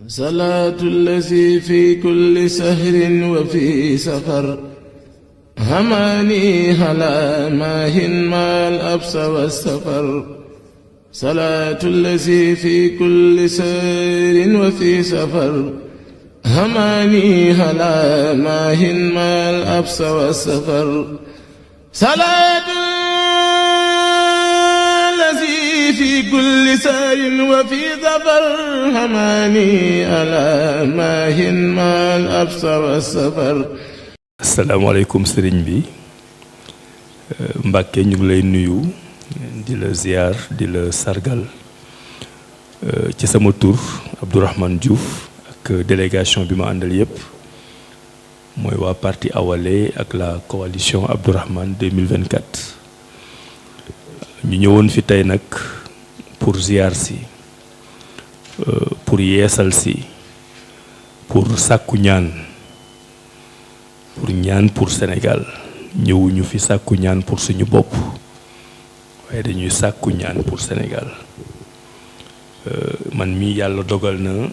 صلاة الذي في كل سهر وفي سفر هماني هلا ماهن ما الأبس والسفر صلاة الذي في كل سهر وفي سفر هماني هلا ماهن ما الأبس والسفر صلاة في كل سار وفي ظفر هماني ألا ماهن ما الأبس والسفر. asalaamaaleykum sëriñ bi Mbàkke ñu ngi lay nuyu di la ziar di la sargal ci sama tur Abdourahmane Diouf ak délégation bi ma àndal yépp mooy waa parti Awalé ak la coalition Abdourahmane 2024 ñu ñëwoon fi tey nag pour ziar si pour yeesal si pour sàkku ñaan pour Sénégal ñëwuñu fi sàkku ñaan pour suñu bopp waaye dañuy sàkku ñaan pour Sénégal man mi yàlla dogal na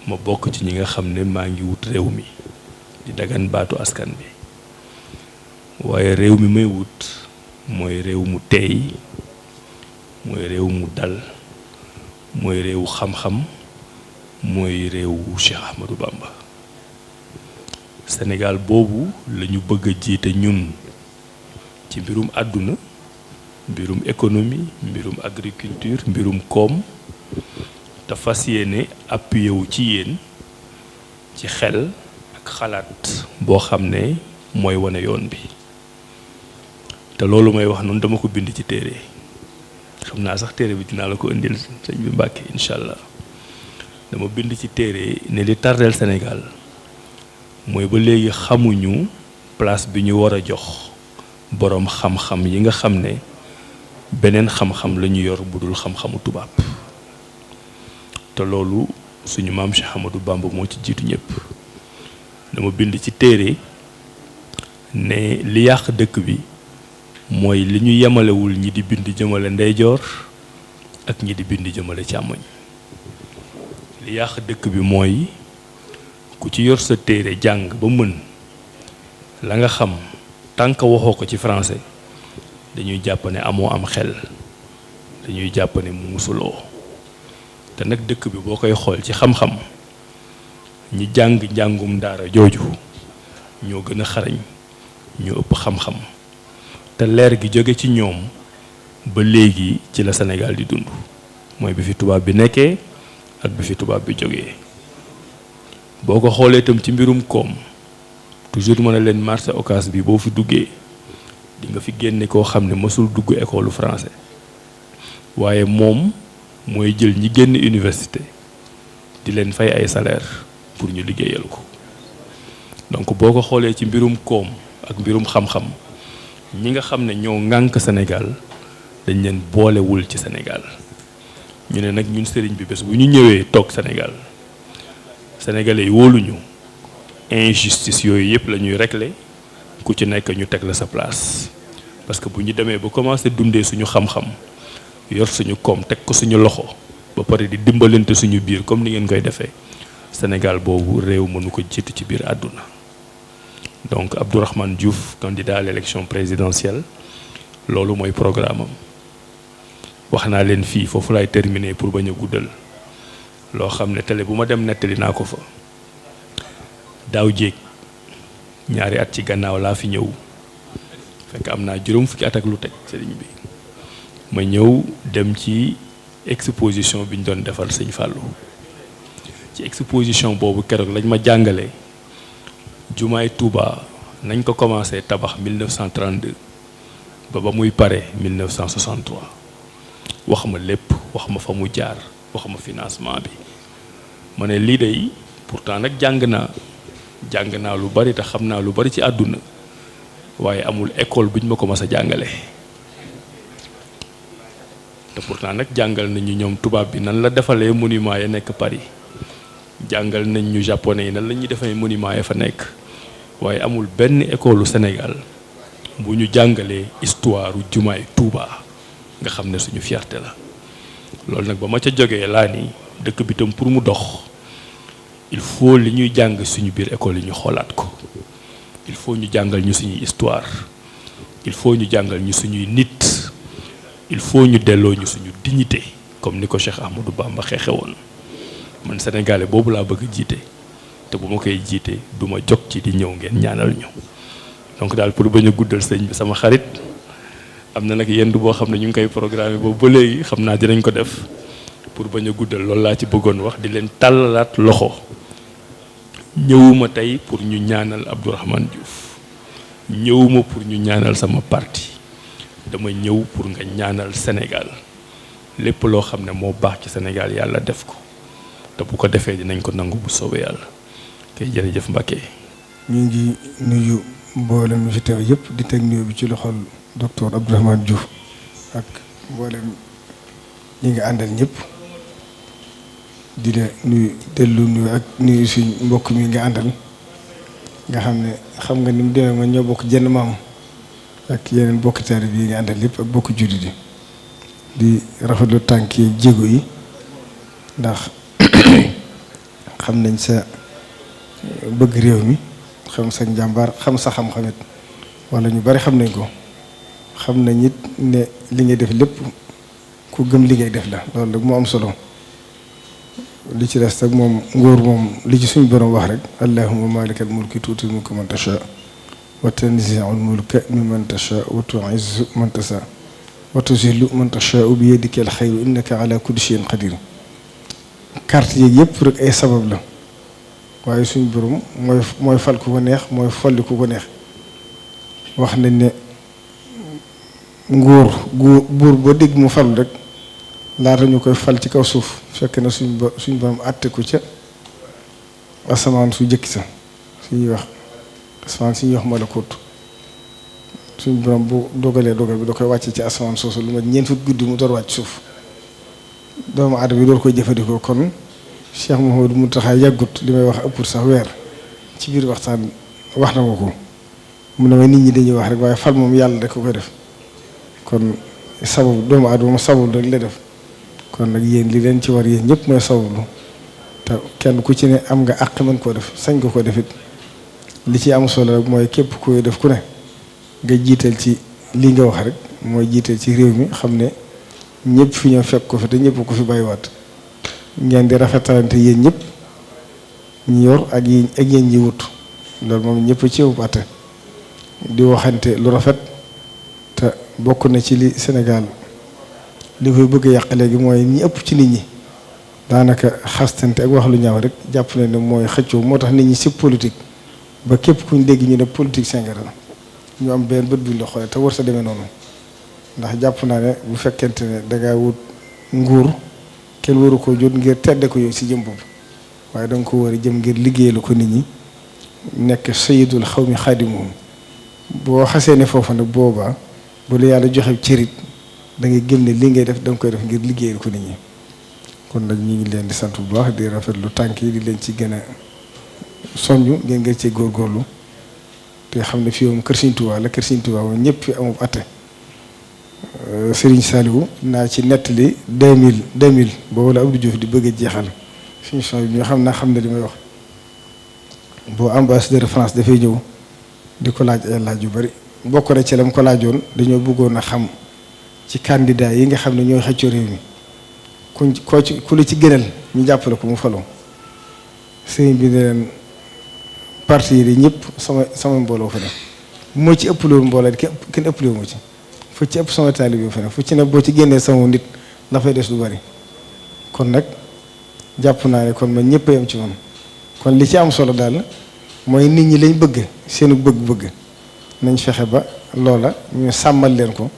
ma bokk ci ñi nga xam ne maa ngi wut réew mi di dagan baatu askan bi waaye réew mi may wut mooy réew mu teey mooy réew mu dal mooy réewu xam-xam mooy réewu Cheikh Ahmadou Bamba Sénégal boobu la ñu bëgg a jiite ñun ci mbirum àdduna mbirum économie mbirum agriculture mbirum koom te fas yéene appuyé wu ci yéen ci xel ak xalaat boo xam ne mooy wane yoon bi te loolu may wax noonu dama ko bind ci téere xam naa sax téere bi dinaa la ko indil sëñ bi Mbàkke incha allah dama bind ci téere ne li tardeel Sénégal mooy ba léegi xamuñu place bi ñu war a jox boroom xam-xam yi nga xam ne beneen xam-xam la ñu yor bu dul xam-xamu tubaab te loolu suñu maam Cheikh Ahmadou Bamba moo ci jiitu ñëpp dama bind ci téere ne li yàq dëkk bi mooy li ñu yemalewul ñi di bind jëmale ndeyjoor ak ñi di bind jëmale càmmoñ li yàq dëkk bi mooy ku ci yor sa téere jàng ba mën la nga xam tànk waxoo ko ci français dañuy jàpp ne amoo am xel dañuy jàpp ne muusuloo te nag dëkk bi boo koy xool ci xam-xam ñi jàng njàngum daara jooju ñoo gën a xarañ ñoo ëpp xam-xam te leer gi jóge ci ñoom ba léegi ci la Sénégal di dund mooy bi fi tubaab bi nekkee ak bi fi tubaab bi jógee boo ko xoolee itam ci mbirum koom toujours mën a leen marché Ocass bi boo fi duggee di nga fi génne koo xam ne mësul dugg école français waaye moom mooy jël ñi génn université di leen fay ay salaire pour ñu liggéeyal ko donc boo ko xoolee ci mbirum koom ak mbirum xam-xam ñi nga xam ne ñoo ŋànk Sénégal dañ leen boolewul ci Sénégal ñu ne nag ñun sëriñ bi bés bu ñu ñëwee toog Sénégal sénégalais yi wóoluñu injustice yooyu yëpp la ñuy régler ku ci nekk ñu teg la sa place parce que bu ñu demee ba commencé dundee suñu xam-xam yor suñu koom teg ko suñu loxo ba pare di dimbalante suñu biir comme ni ngeen koy defee Sénégal boobu réew mënu ko jiitu ci biir àdduna donc Abdourahmane Diouf candidat à l'élection présidentielle loolu mooy programme am wax naa leen fii foofu laay terminer pour bañ a guddal loo xam ne télé bu ma dem nettali naa ko fa daaw jéeg ñaari at ci gannaaw laa fi ñëw fekk am naa juróom fukki at ak lu teg sëriñ bi ma ñëw dem ci exposition bi ñu doon defal sëñ Fallou ci exposition boobu keroog lañ ma jàngale jumaay Touba nañ ko commencé tabax 1932 ba muy pare 1963 wax ma lépp wax ma fa mu jaar wax ma financement bi ma ne lii day pourtant nag jàng naa lu bari te xam naa lu bari ci àdduna waaye amul école bu ñu ma ko mas a jàngale te pourtant nag jàngal nañu ñoom tubaab bi nan la defalee monument ya nekk Paris jàngal nañ ñu japonais yi nan la ñuy defee monument ya fa nekk waaye amul benn école Sénégal bu ñu jàngalee histoire jumaay Touba nga xam ne suñu fierté la loolu nag ba ma ca jógee laa ni dëkk bi tam pour mu dox il faut li ñuy jàng suñu biir école yi ñu xoolaat ko. Il faut ñu jàngal ñu suñuy histoire il faut ñu jàngal ñu suñuy nit il faut ñu delloo ñu suñu dignité comme ni ko Cheikh Ahmadou Bamba xeexe woon man sénégalais boobu laa bëgg a jiite te bu ma koy jiite du ma jóg ci di ñëw ngeen ñaanal ñu. donc daal pour bañ a guddal sëñ bi sama xarit am na nag yendu boo xam ne ñu ngi koy programme boobu ba léegi xam naa dinañ ko def pour bañ a guddal loolu laa ci bëggoon wax di leen tàllalaat loxo. ñëwuma tey pour ñu ñaanal Abdourahmane Diouf ñëwuma pour ñu ñaanal sama parti dama ñëw pour nga ñaanal Sénégal lépp loo xam ne moo baax ci Sénégal yàlla def ko te bu ko defee dinañ ko nangu bu soobee yàlla kay jërëjëf Mbacké. ñu ngi nuyu mboolem mi fi teew yëpp di teg nuyu bi ci loxol docteur Abdourahmane Diouf ak mboolem ñi nga àndal ñëpp. di la nuyu dellu nuyu ak nuyu suñ mbokk mi nga àndal nga xam nga ni mu demee ma ñoo bokk jenn maam ak yeneen bokk taalibe yi nga àndal lépp ak bokk jullit yi di rafetlu tànk yi jéego yi ndax xam nañ sa bëgg réew mi xam sa njàmbaar xam sa xam-xamit wala ñu bari xam nañ ko xam nañ it ne li ngay def lépp ku gëm li ngay def la loolu rek moo am solo. li ci des nag moom nguur moom li ci suñu borom wax rek allahumma malikal mulki tuutil mulka man tasha wa tanzi'ul mulka mimman tasha wa tu'izzu man tasha wa tuzillu man tasha bi yadikal xayru innaka ala kulli shay'in qadir carte yi yëpp rek ay sabab la waaye suñu borom mooy fal ku ko neex mooy folli ku ko neex wax nañ ne nguur buur boo dégg mu falu rek laata ñu koy fal ci kaw suuf fekk na suñ borom àtte ko ca asamaan su jëkki sa suñuy wax asamaan suñuy wax malakut suñ borom bu dogalee dogal bi da koy wàcce ci asamaan soosu lu ma ñeent fukki guddi mu door wàcc suuf doomu aadama yi door koy jëfandikoo kon Cheikh Mouhamadou Mountakha yàggut li may wax ëppul sax weer ci biir waxtaan wax na ma ko mu ne ma nit ñi dañuy wax rek waaye fal moom yàlla rek ko koy def kon sababu doomu aadama sababu rek la def kon nag yéen li leen ci war yéen ñëpp mooy sabablu te kenn ku ci ne am nga àq mën koo def sañ nga ko defit li ci am solo rek mooy képp koy def ku ne nga jiital ci li nga wax rek mooy jiital ci réew mi xam ne ñëpp fi ñëw fekk ko fi te ñëpp ko fi bàyyiwaat ngeen di rafetalante yéen ñëpp ñi yor ak yéen ñi wut loolu moom ñëpp ci ëpp àtte di waxante lu rafet te bokk na ci li Sénégal li koy bëgg a yàq léegi mooy ñi ëpp ci nit ñi daanaka xastante ak wax lu ñaaw rek jàpp na ne mooy xëccoo moo tax nit ñi si politique ba képp kuñ dégg ñu ne politique Sénégal ñu am benn bët buñ la xoolee te war sa demee noonu ndax jàpp naa ne bu fekkente ne dangaa wut nguur kenn waru koo jot ngir tedde ko yow si jëm boobu waaye danga ko war a jëm ngir liggéeyal ko nit ñi nekk sayidul xaw mi xaadimuhum boo xasee ne foofu nag boobaa bu la yàlla joxe cërit da ngay gëm ne li ngay def da nga koy def ngir liggéeyal ko nit ñi kon nag ñu ngi leen di sant bu baax di rafetlu tànk yi di leen ci gën a soññu ngeen gën cee góorgóorlu te xam ne fii moom kër Sëriñ Tuubaa la kër Sëriñ Tuubaa moom ñëpp fi amul atte Serigne Saliou naa ci nettali 2000 boobu la Abdou Diouf di bëgg a jeexal suñu son bi xam ne li may wax boo ambassadeur France dafay ñëw di ko laaj ay laaj yu bari bokk na ci lam ko laajoon dañoo bëggoon a xam ci candidat yi nga xam ne ñooy xëccoo réew mi ku la ci gënal ñu jàppale ko mu faloo sëriñ bi ne leen parti yi ñëpp sama mbooloo fa ne moo ci ëpp loolu mbooloo kenn ëpp loolu moo ci fu ci ëpp sama taalibe bi fa ne fu ci ne boo ci génnee sama nit la fay des lu bari kon nag jàpp naa ne kon man ñëpp a yem ci man kon li ci am solo daal mooy nit ñi lañ bëgg seenu bëgg-bëgg nañ fexe ba loola ñu sàmmal leen ko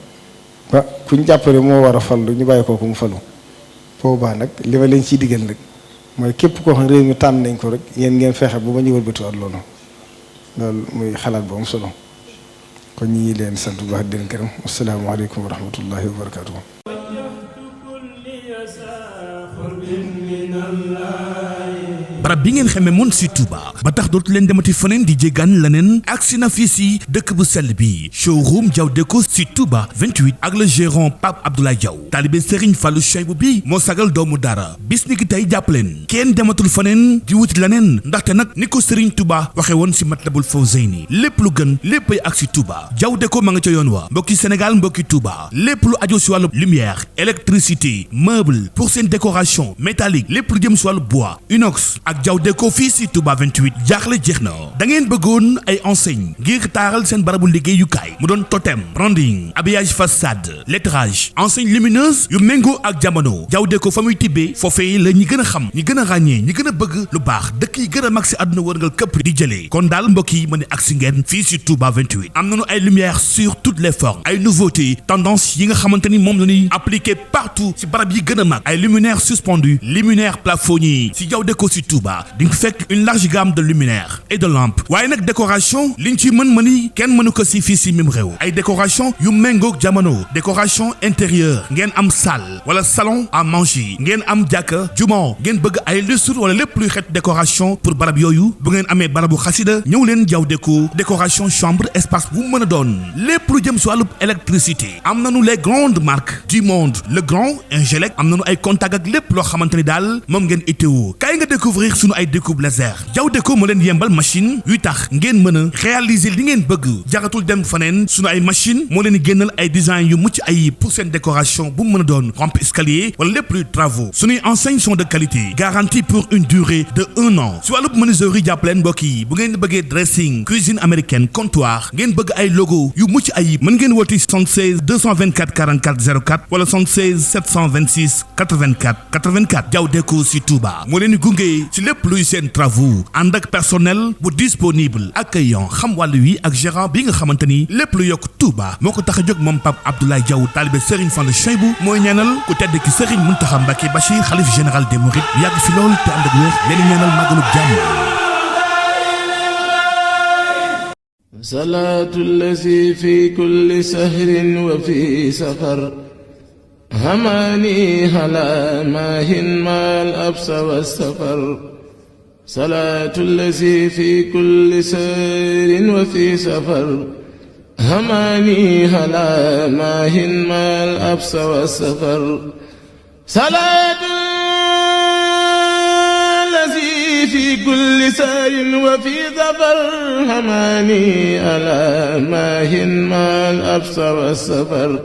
ba kuñ jàppale moo war a fallu ñu bàyyi kooku mu fallu boobaa nag li ma leen ciy digal nag mooy képp koo xam réew mi tànn nañ ko rek yéen ngeen fexe ba ñu wëlbatiwaat loolu muy xalaat bu am solo kon ñi ngi leen sant bu baax di leen gërëm asalaamaaleykum wa rahmatullahi wa barakatuh barab bi ngeen xamee moon si Touba ba tax dootu leen demati feneen di jéggaan leneen agsi na fii si dëkk bu sell bi showroom Diaw Déco si Touba 28 ak le gérant Pape Abdoulaye Diaw taalibe Serigne Fallou Cheibou bi moo sagal doomu dara bis ni ki tey jàpp leen kenn dematul feneen di wuti leneen ndaxte nag ni ko Serigne Touba waxe woon si Matlabul Fawzayni lépp lu gën léppay ak si Touba Diaw Déco ma nga ca yoon wa mbokki Sénégal mbokki Touba lépp lu aju si wàllu lumière électricité meuble pour seen décoration métallique lépp lu jëm si wàllu bois inox ak Diaw Déco fii si Touba 28 jaaxle jeex na da ngeen bëggoon ay enseigne ngir taaral seen barabu liggéeyukaay mu doon totem branding habillage façade lettrage enseigne lumineuse yu méngoo ak jamono Diaw Déco fa muy tibbee foofee la ñi gën a xam ñi gën a ràññee ñi gën a bëgg lu baax dëkk yi gën a mag si àdduna wërngal këpp di jëlee kon daal mbokk yi ma ne agsi ngeen fii si Touba 28 am nañu ay lumière sur toutes les formes ay nouveautés tendance yi nga xamante ni moom la ñuy appliqué partout si barab yi gën a mag ay luminaires suspendus luminaire plafonnier si Diaw Déco si Touba di nga fekk une large gamme de luminaires et de lampes waaye nag décoration liñ ci mën kenn mënu ko si fii si mim réew ay décoration yu méngoog jamono décoration intérieure ngeen am salle wala salon à manger ngeen am jàkka jumaa ngeen bëgg ay lustre wala lépp luy xeet décoration pour barab yooyu bu ngeen amee barabu xasida ñëw leen Diaw Déco décoration chambre espace bu mën a doon lépp lu jëm si wàllu électricité am nañu les grandes marques du monde le grand Ingelec am nañu ay contact ak lépp loo xamante ni daal moom ngeen itteewoo kaay nga découvrir sunu ay découpe laser Diaw Déco moo leen yembal machine yuy tax ngeen mën a réaliser li ngeen bëgg jaratul dem faneen sunu ay machine moo leen di génnal ay design yu mucc ayib pour seen décoration bu mën a doon rampe escalier wala lépp luy travaux sunuy enseignes sont de qualité garantie pour une durée de 1 an si wàllub menuiserie jàppaleen mbokk yi bu ngeen bëggee dressing cuisine américaine comptoir ngeen bëgg ay logo yu mucc ayib mën ngeen wooti 76 224 44 04 wala 76 726 84 84 Diaw Déco si Touba moo leen di gunge si lépp luy seen travaux ànd ak personnel bu disponible accueillant xam wàllu wi ak gérant bi nga xamante ni lépp lu yokk Touba moo ko tax a jóg moom Pape Abdoulaye Diaw taalibe Serigne Fallou Cheibou mooy ñaanal ku tedd ki Serigne Mountakha Mbacké Bachir xalif général des Mourides yàgg fi lool te ànd ak wér leen ñaanal màggalub jàmm salaatu llazi fi kulli sahrin wa fi safar hamaani ala maahin maal absa wa safar salaatu llazi fi kulli sahrin wa fi safar hamaani ala maahin maal absa wa safar salaatu في كل سار وفي ظفر هماني ألا ماهن ما الأبصر والسفر